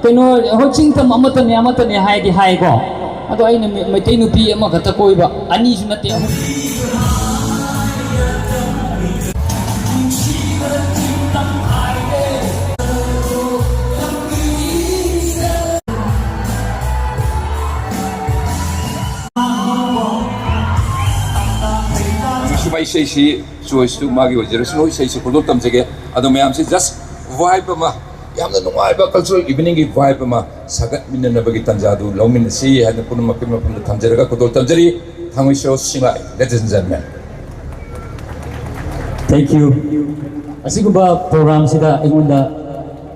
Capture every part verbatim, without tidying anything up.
ꯀꯩꯅꯣ, ꯍꯣꯏ, ꯆꯤꯡꯇꯝ ꯑꯃꯠꯇꯅꯦ, ꯑꯃꯠꯇꯅꯦ ꯍꯥꯏꯗꯤ ꯍꯥꯏꯀꯣ, ꯑꯗꯣ ꯑꯩꯅ ꯃꯤ-, ꯃꯩꯇꯩ ꯅꯨꯄꯤ ꯑꯃꯈꯛꯇ ꯀꯣꯏꯕ, ꯑꯅꯤꯁꯨ ꯅꯠꯇꯦ, ꯑꯍꯨꯝ꯫ ꯁꯨꯃꯥꯏ ꯏꯁꯩꯁꯤ ꯆꯣꯏꯁꯇꯨ ꯃꯥꯒꯤ ꯑꯣꯏꯖꯔꯁꯅꯨ, ꯏꯁꯩꯁꯤ ꯈꯨꯗꯣꯜ ꯇꯝꯖꯒꯦ꯫ ꯑꯗꯣ ꯃꯌꯥꯝꯁꯤ just vibe ꯑꯃ, ꯌꯥꯝꯅ ꯅꯨꯡꯉꯥꯏꯕ cultural eveningꯒꯤ vibe ꯑꯃ ꯁꯥꯒꯠꯃꯤꯟꯅꯅꯕꯒꯤ ꯇꯥꯟꯖꯥꯗꯨ ꯂꯧꯃꯤꯟꯅꯁꯤ ꯍꯥꯏꯅ ꯄꯨꯝꯅꯃꯛꯀꯤ ꯃꯐꯝꯗ ꯊꯝꯖꯔꯒ ꯈꯨꯗꯣꯜ ꯇꯝꯖꯔꯤ꯫ ꯊꯥꯡꯃꯩꯁꯣ ꯁꯤꯡꯂꯥꯏ, ladies and gentlemen꯫ Thank you꯫ ꯑꯁꯤꯒꯨꯝꯕ programꯁꯤꯗ ꯑꯩꯉꯣꯟꯗ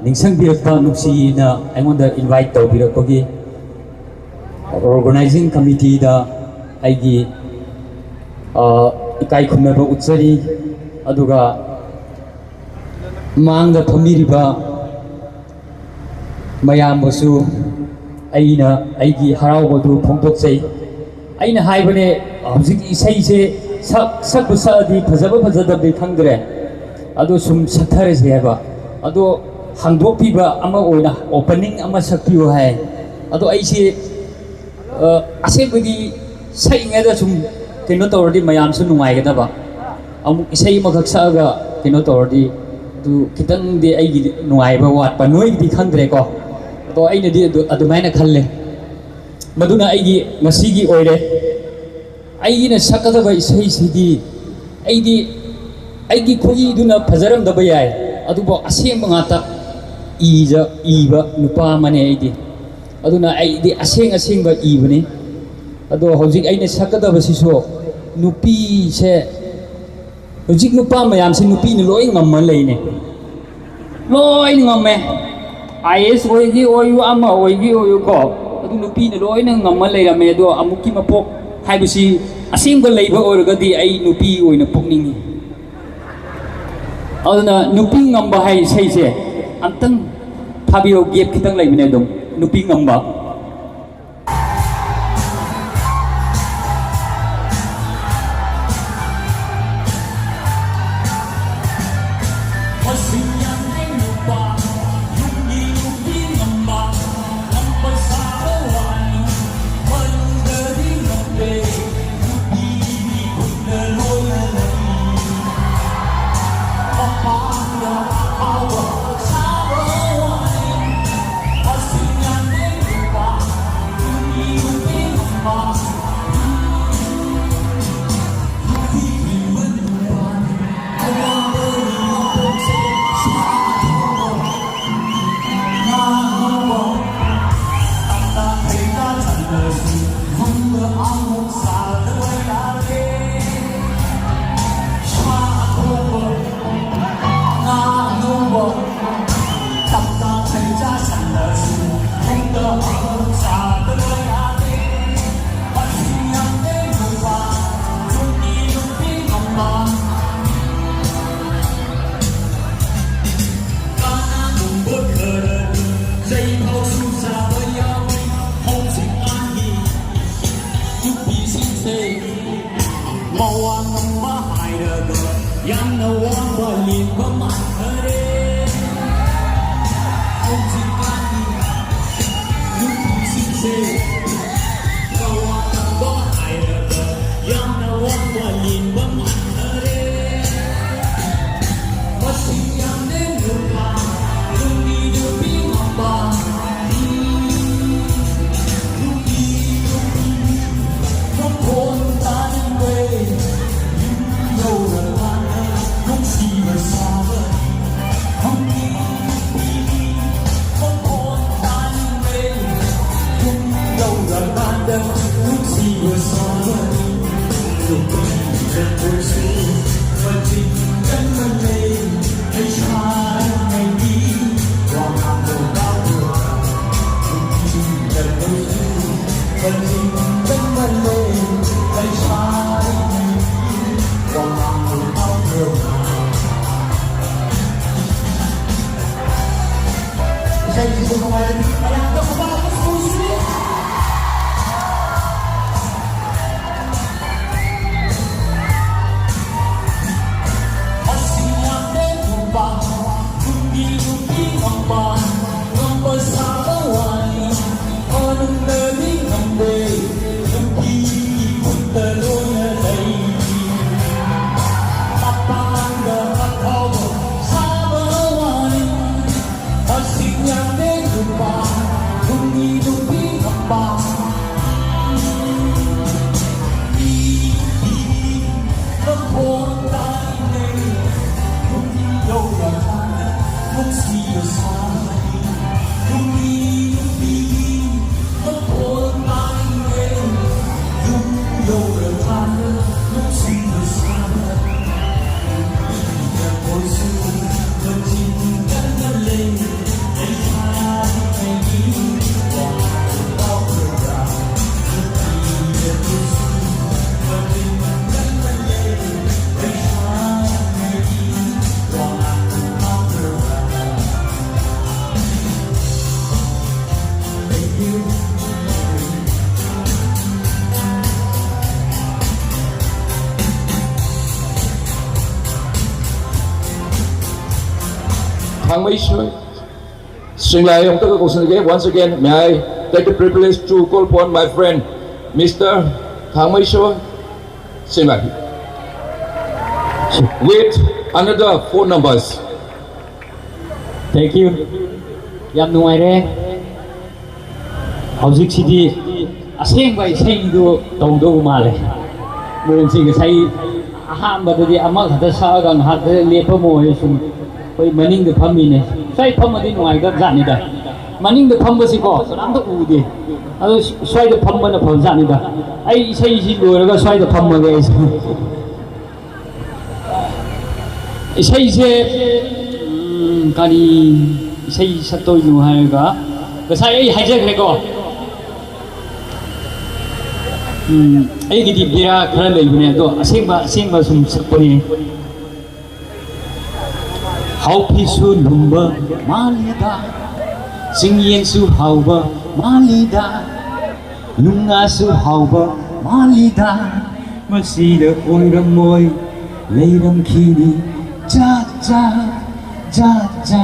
ꯅꯤꯡꯁꯤꯡꯕꯤꯔꯛꯄ, ꯅꯨꯡꯁꯤꯅ ꯑꯩꯉꯣꯟꯗ invite ꯇꯧꯕꯤꯔꯛꯄꯒꯤ organizing committeeꯗ ꯑꯩꯒꯤ, ꯑ, ꯏꯀꯥꯏ ꯈꯨꯝꯅꯕ ꯎꯠꯆꯔꯤ꯫ ꯑꯗꯨꯒ ꯃꯥꯡꯗ ꯐꯝꯕꯤꯔꯤꯕ ꯃꯌꯥꯝꯕꯨꯁꯨ ꯑꯩꯅ ꯑꯩꯒꯤ ꯍꯔꯥꯎꯕꯗꯨ ꯐꯣꯡꯗꯣꯛꯆꯩ꯫ ꯑꯩꯅ ꯍꯥꯏꯕꯅꯦ, ꯍꯧꯖꯤꯛ ꯏꯁꯩꯁꯦ ꯁꯛ-, ꯁꯛꯄꯨ ꯁꯛꯑꯗꯤ ꯐꯖꯕ ꯐꯖꯗꯕꯗꯤ ꯈꯪꯗ꯭ꯔꯦ, ꯑꯗꯣ ꯁꯨꯝ ꯁꯛꯊꯔꯁꯦ ꯍꯥꯏꯕ꯫ ꯑꯗꯣ ꯍꯥꯡꯗꯣꯛꯄꯤꯕ ꯑꯃ ꯑꯣꯏꯅ opening ꯑꯃ ꯁꯛꯄꯤꯌꯨ ꯍꯥꯏ꯫ ꯑꯗꯣ ꯑꯩꯁꯦ ꯑ, ꯑꯁꯦꯡꯕꯗꯤ ꯁꯛꯏꯉꯩꯗ ꯁꯨꯝ ꯀꯩꯅꯣ ꯇꯧꯔꯗꯤ ꯃꯌꯥꯝꯁꯨ ꯅꯨꯡꯉꯥꯏꯒꯗꯕ꯫ ꯑꯃꯨꯛ ꯏꯁꯩ ꯑꯃꯈꯛ ꯁꯛꯑꯒ ꯀꯩꯅꯣ ꯇꯧꯔꯗꯤ ꯑꯗꯨ ꯈꯤꯇꯪꯗꯤ ꯑꯩꯒꯤꯗꯤ ꯅꯨꯡꯉꯥꯏꯕ ꯋꯥꯠꯄ, ꯅꯣꯏꯒꯤꯗꯤ ꯈꯪꯗ꯭ꯔꯦꯀꯣ꯫ ꯑꯗꯣ ꯑꯩꯅꯗꯤ ꯑꯗꯨ, ꯑꯗꯨꯃꯥꯏꯅ ꯈꯜꯂꯦ꯫ ꯃꯗꯨꯅ ꯑꯩꯒꯤ ꯉꯁꯤꯒꯤ ꯑꯣꯏꯔꯦ꯫ ꯑꯩꯒꯤꯅ ꯁꯛꯀꯗꯕ ꯏꯁꯩꯁꯤꯗꯤ ꯑꯩꯗꯤ ꯑꯩꯒꯤ ꯈꯨꯠꯏꯗꯨꯅ ꯐꯖꯔꯝꯗꯕ ꯌꯥꯏ, ꯑꯗꯨꯕꯨ ꯑꯁꯦꯡꯕ ꯉꯥꯛꯇ ꯏꯖ-, ꯏꯕ ꯅꯨꯄꯥ ꯑꯃꯅꯦ ꯑꯩꯗꯤ꯫ ꯑꯗꯨꯅ ꯑꯩꯗꯤ ꯑꯁꯦꯡ ꯑꯁꯦꯡꯕ ꯏꯕꯅꯤ꯫ ꯑꯗꯣ ꯍꯧꯖꯤꯛ ꯑꯩꯅ ꯁꯛꯀꯗꯕꯁꯤꯁꯨ ꯅꯨꯄꯤꯁꯦ, ꯍꯧꯖꯤꯛ ꯅꯨꯄꯥ ꯃꯌꯥꯝꯁꯦ ꯅꯨꯄꯤꯅ ꯂꯣꯏ ꯉꯝꯃ ꯂꯩꯅꯦ꯫ ꯂꯣꯏ ꯉꯝꯃꯦ꯫ ꯑꯥꯏ ꯑꯦꯁ ꯑꯣꯏꯒꯤ ꯑꯣꯏꯌꯨ, ꯑꯃ ꯑꯣꯏꯒꯤ ꯑꯣꯏꯌꯨ ꯀꯣ, ꯑꯗꯨ ꯅꯨꯄꯤꯅ ꯂꯣꯏꯅ ꯉꯝꯃ ꯂꯩꯔꯝꯃꯦ꯫ ꯑꯗꯣ ꯑꯃꯨꯛꯀꯤ ꯃꯄꯣꯛ ꯍꯥꯏꯕꯁꯤ ꯑꯁꯦꯡꯕ ꯂꯩꯕ ꯑꯣꯏꯔꯒꯗꯤ ꯑꯩ ꯅꯨꯄꯤ ꯑꯣꯏꯅ ꯄꯣꯛꯅꯤꯡꯉꯤ꯫ ꯑꯗꯨꯅ ꯅꯨꯄꯤ ꯉꯝꯕ ꯍꯥꯏ ꯏꯁꯩꯁꯦ ꯑꯝꯇꯪ ꯊꯥꯕꯤꯔꯣ, gap ꯈꯤꯇꯪ ꯂꯩꯕꯅꯦ ꯑꯗꯨꯝ, ꯅꯨꯄꯤ ꯉꯝꯕ꯫ ꯃꯁꯤꯡ ꯌꯥꯝꯂꯦ ꯅꯨꯄꯥ, ꯌꯨꯝꯒꯤ ꯅꯨꯄꯤ ꯉꯝꯕ, ꯅꯨꯄꯤꯁꯤꯡꯁꯦ ꯃꯋꯥ ꯉꯝꯕ ꯍꯥꯏꯔꯒ ꯌꯥꯝꯅ ꯋꯥꯕ ꯂꯦꯟꯕ ꯃꯥꯟꯈꯔꯦ꯫ ꯍꯧꯖꯤꯛꯀꯥꯟꯒꯤ ꯅꯨꯄꯤꯁꯤꯡꯁꯦ ꯃꯋꯥ ꯉꯝꯕ ꯍꯥꯏꯔꯒ ꯌꯥꯝꯅ ꯋꯥꯕ ꯂꯦꯟꯕ ꯃꯥꯟꯈꯔꯦ꯫ ꯃꯁꯤꯡ ꯌꯥꯝꯗꯦ ꯅꯨꯄꯥ, ꯅꯨꯄꯤ, ꯅꯨꯄꯤ ꯉꯝꯕ꯫ ꯏꯁꯩꯁꯤꯕꯨ ꯅꯨꯡꯉꯥꯏꯔꯗꯤ ꯃꯌꯥꯝꯗ ꯈꯨꯕꯥꯛ ꯑꯃ ꯈꯨꯁꯤ꯫ ꯃꯁꯤꯡ ꯌꯥꯝꯗꯦ ꯅꯨꯄꯥ, ꯅꯨꯄꯤ, ꯅꯨꯄꯤ ꯉꯝꯕ, ꯉꯝꯕ ꯁꯥꯕ ꯋꯥꯅꯤ, ꯃꯅꯨꯡꯗꯗꯤ ꯉꯝꯗꯦ꯫ ꯊꯥꯡꯃꯩꯁꯣꯏ ꯁꯤꯡꯂꯥꯏ ꯑꯃꯨꯛꯇꯒ ꯀꯧꯁꯤꯟꯖꯒꯦ꯫ Once again, may I take the privilege to call upon my friend, Mister ꯊꯥꯡꯃꯩꯁꯣꯏ ꯁꯤꯡꯂꯥꯏ, with another four numbers. Thank you. ꯌꯥꯝ ꯅꯨꯡꯉꯥꯏꯔꯦ꯫ ꯍꯧꯖꯤꯛꯁꯤꯗꯤ ꯑꯁꯦꯡꯕ ꯏꯁꯩꯗꯨ ꯇꯧꯗꯧꯕ ꯃꯥꯜꯂꯦ꯫ ꯃꯣꯏꯁꯤ ꯉꯁꯥꯏ ꯑꯍꯥꯟꯕꯗꯗꯤ ꯑꯃꯈꯛꯇ ꯁꯛꯑꯒ ꯉꯥꯏꯍꯥꯛꯇ ꯂꯦꯞꯄꯝꯃꯣ ꯍꯥꯏ ꯁꯨꯝ ꯑꯩꯈꯣꯏ ꯃꯅꯤꯡꯗ ꯐꯝꯃꯤꯅꯦ꯫ ꯁ꯭ꯋꯥꯏ ꯐꯝꯃꯗꯤ ꯅꯨꯡꯉꯥꯏꯒꯗꯕ ꯖꯥꯠꯅꯤꯗ꯫ ꯃꯅꯤꯡꯗ ꯐꯝꯕꯁꯤꯀꯣ ꯀꯅꯥꯝꯇ ꯎꯗꯦ꯫ ꯑꯗꯣ ꯁ꯭ꯋꯥꯏꯗ ꯐꯝꯕꯅ ꯐꯕ ꯖꯥꯠꯅꯤꯗ꯫ ꯑꯩ ꯏꯁꯩꯁꯤ ꯂꯣꯏꯔꯒ ꯁ꯭ꯋꯥꯏꯗ ꯐꯝꯃꯒꯦ ꯑꯩꯁꯦ꯫ ꯏꯁꯩꯁꯦ ꯎꯝ, ꯀꯔꯤ ꯏꯁꯩ ꯁꯛꯇꯣꯏꯅꯣ ꯍꯥꯏꯔꯒ ꯉꯁꯥꯏ ꯑꯩ ꯍꯥꯏꯖꯈ꯭ꯔꯦꯀꯣ꯫ ꯎꯝ, ꯑꯩꯒꯤꯗꯤ ꯕꯦꯔꯥ ꯈꯔ ꯂꯩꯕꯅꯦ, ꯑꯗꯣ ꯑꯁꯦꯡꯕ ꯑꯁꯦꯡꯕ ꯁꯨꯝ ꯁꯛꯄꯅꯦ꯫ ꯍꯥꯎꯐꯤꯁꯨ ꯂꯨꯝꯕ ꯃꯥꯜꯂꯤꯗ, ꯆꯤꯡꯌꯦꯟꯁꯨ ꯍꯥꯎꯕ ꯃꯥꯜꯂꯤꯗ, ꯅꯨꯡꯉꯥꯁꯨ ꯍꯥꯎꯕ ꯃꯥꯜꯂꯤꯗ, ꯃꯁꯤꯗ ꯑꯣꯏꯔꯝꯃꯣꯏ ꯂꯩꯔꯝꯈꯤꯅꯤ꯫ ꯆꯥ ꯆꯥ ꯆꯥ ꯆꯥ꯫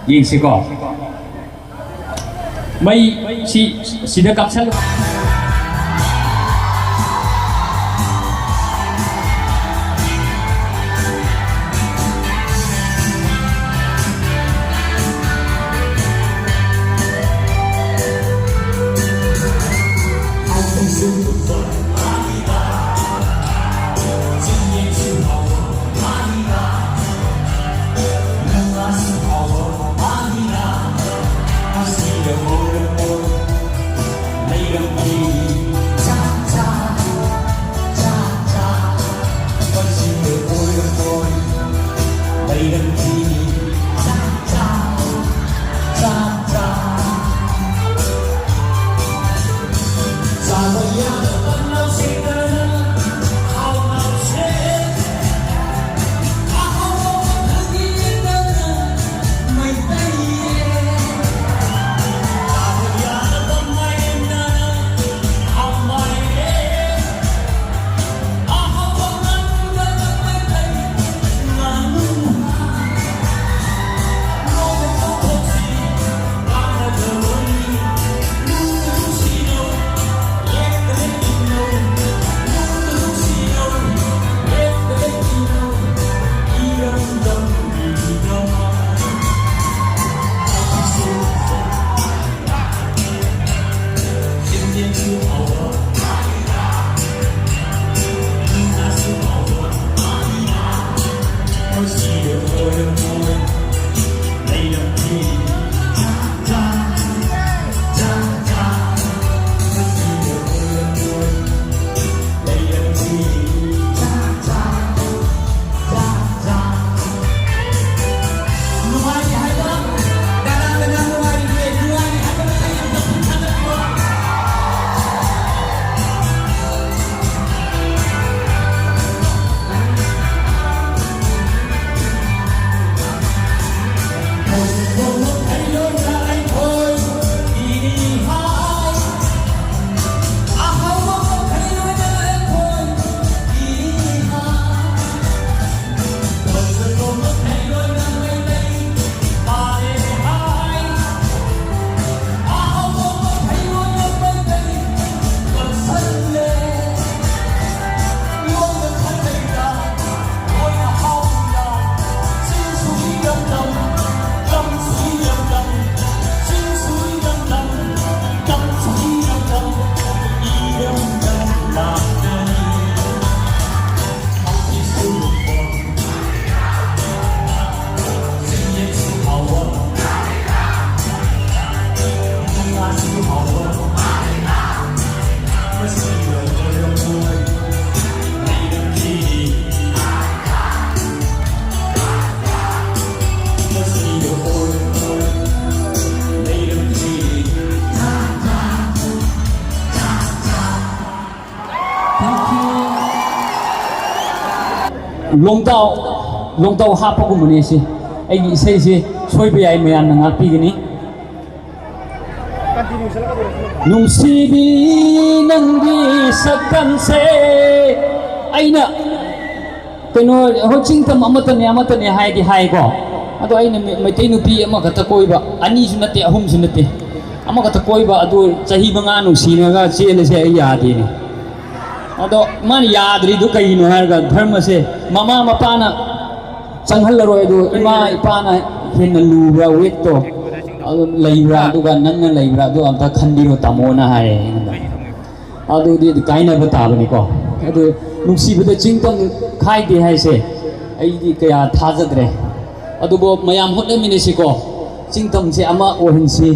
ꯌꯦꯡꯁꯤꯀꯣ꯫ ꯃꯩ ꯁꯤ ꯁꯤꯗ ꯀꯥꯞꯁꯜꯂꯣ꯫ ꯂꯣꯡꯗꯥꯎ, ꯂꯣꯡꯗꯥꯎ ꯍꯥꯞꯄꯒꯨꯝꯕꯅꯦ ꯁꯤ꯫ ꯑꯩꯒꯤ ꯏꯁꯩꯁꯦ ꯁꯣꯏꯕ ꯌꯥꯏ, ꯃꯌꯥꯝꯅ ꯉꯥꯛꯄꯤꯒꯅꯤ꯫ ꯅꯨꯡꯁꯤꯕꯤ, ꯅꯪꯒꯤ ꯁꯛꯇꯝꯁꯦ ꯑꯩꯅ, ꯀꯩꯅꯣ, ꯍꯣꯏ, ꯆꯤꯡꯇꯝ ꯑꯃꯠꯇꯅꯦ, ꯑꯃꯠꯇꯅꯦ ꯍꯥꯏꯗꯤ ꯍꯥꯏꯀꯣ꯫ ꯑꯗꯣ ꯑꯩꯅ ꯃꯩ-, ꯃꯩꯇꯩ ꯅꯨꯄꯤ ꯑꯃꯈꯛꯇ ꯀꯣꯏꯕ, ꯑꯅꯤꯁꯨ ꯅꯠꯇꯦ, ꯑꯍꯨꯝꯁꯨ ꯅꯠꯇꯦ, ꯑꯃꯈꯛꯇ ꯀꯣꯏꯕ, ꯑꯗꯨ ꯆꯍꯤ ꯃꯉꯥ ꯅꯨꯡꯁꯤꯅꯒ ꯆꯦꯜꯂꯁꯦ ꯑꯩ ꯌꯥꯗꯦꯅꯦ꯫ ꯑꯗꯣ ꯃꯥꯅ ꯌꯥꯗ꯭ꯔꯤꯗꯨ ꯀꯩꯒꯤꯅꯣ ꯍꯥꯏꯔꯒ, ꯙꯔꯃꯁꯦ ꯃꯃꯥ ꯃꯄꯥꯅ ꯆꯪꯍꯜꯂꯔꯣꯏ, ꯑꯗꯨ ꯏꯃꯥ ꯏꯄꯥꯅ ꯍꯦꯟꯅ ꯂꯨꯕ꯭ꯔꯥ, ꯋꯦꯠꯇꯣ ꯑꯗꯨ ꯂꯩꯕ꯭ꯔꯥ, ꯑꯗꯨꯒ ꯅꯪꯅ ꯂꯩꯕ꯭ꯔꯥ, ꯑꯗꯨ ꯑꯝꯇ ꯈꯟꯕꯤꯔꯣ ꯇꯥꯃꯣꯅ ꯍꯥꯏꯌꯦ ꯑꯩꯉꯣꯟꯗ꯫ ꯑꯗꯨꯗꯤ ꯀꯥꯏꯅꯕ ꯇꯥꯕꯅꯤꯀꯣ꯫ ꯑꯗꯨ ꯅꯨꯡꯁꯤꯕꯗ ꯆꯤꯡꯇꯝ ꯈꯥꯏꯗꯦ ꯍꯥꯏꯁꯦ ꯑꯩꯗꯤ ꯀꯌꯥ ꯊꯥꯖꯗ꯭ꯔꯦ꯫ ꯑꯗꯨꯕꯨ ꯃꯌꯥꯝ ꯍꯣꯠꯅꯃꯤꯟꯅꯁꯤꯀꯣ, ꯆꯤꯡꯇꯝꯁꯦ ꯑꯃ ꯑꯣꯏꯍꯟꯁꯤ꯫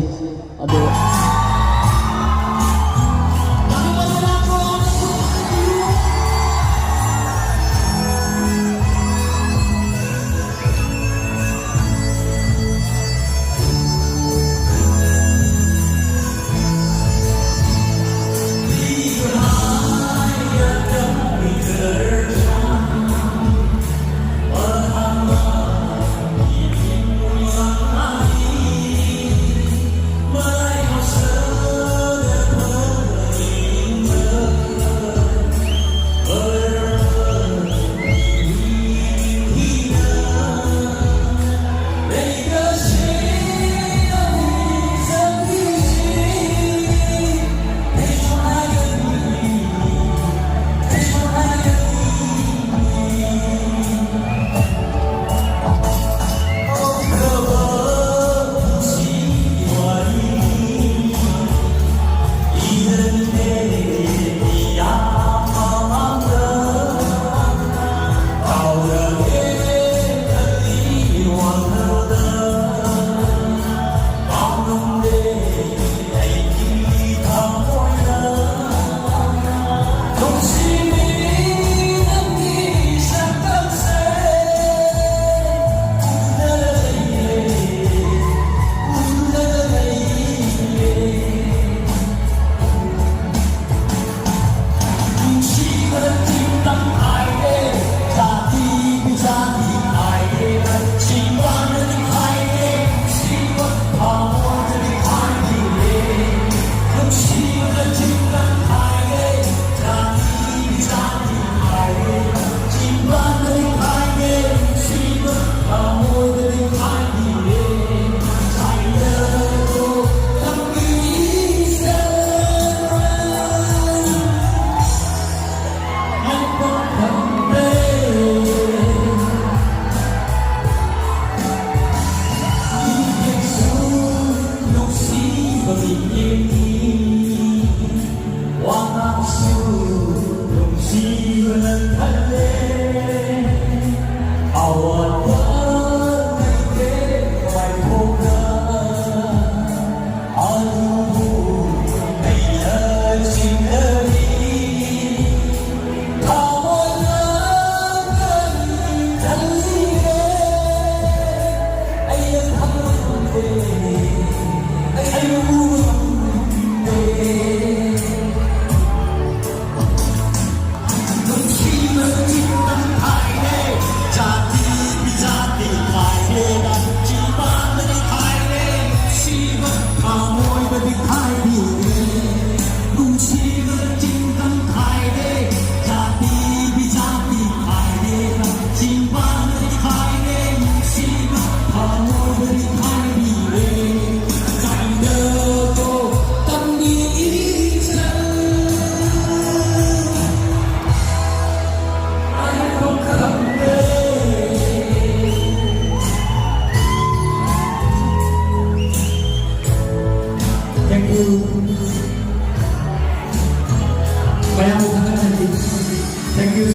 ꯑꯗꯨ